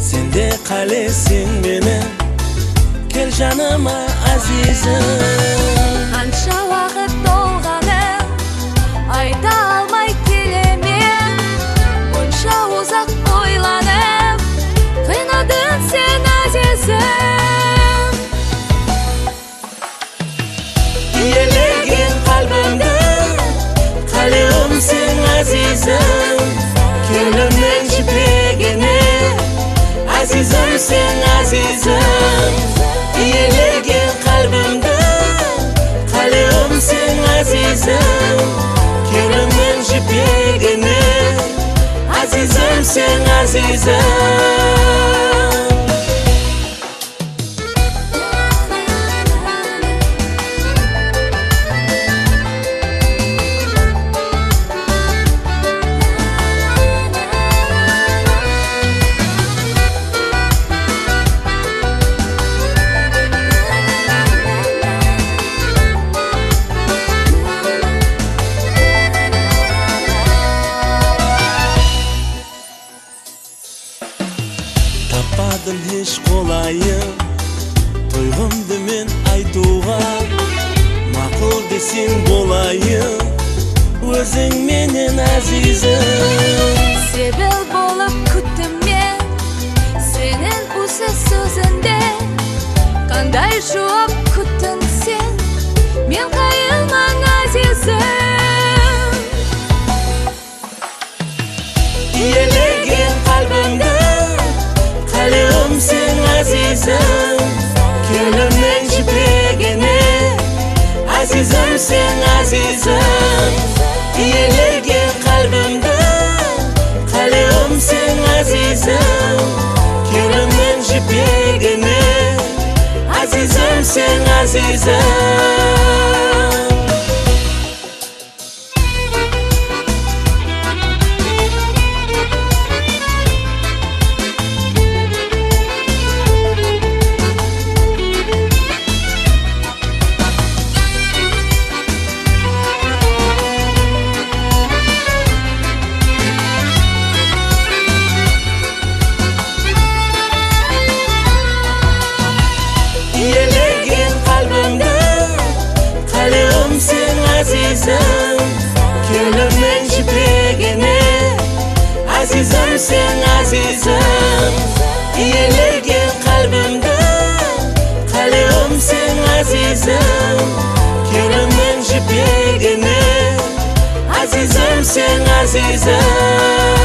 Sen de qalesing meni, kel жаныма, азизім. Қанша уақыт толғанып, айта алмай келемін. Мұнша ұзақ ойланып, қинадың сен, азизім. Иелеген қалбымды, қалеуімсің, азизім. Кеулімнің жібегіне, азизімсің, азизім. Иелеген қалбымды, қалеуімсің, азизім. Кеулімнің жібегіне, азизімсің, азизім. Таппадым еш қолайын тұйғымды мен айтуға. Мақұл десең болайын өзің менен, азизім. Себел болып күттім мен сенің осы сөзіңді. Қандай жауап күттің сен? Мен қайылман, азизім. Иелеген қалбымды, қалеуімсің, азизім. Кеулімнің жібегіне, азизімсің, азизім. Иелеген қалбымды, қалеуімсің, азизім. Кеулімнің жібегіне, азизімсің, азизім. Иелеген қалбымды, қалеуімсің, азизім. Кеулімнің жібегіне, азизімсің, азизім. Иелеген қалбымды, қалеуімсің, азизім. Кеулімнің жібегіне, азизімсің, азизім.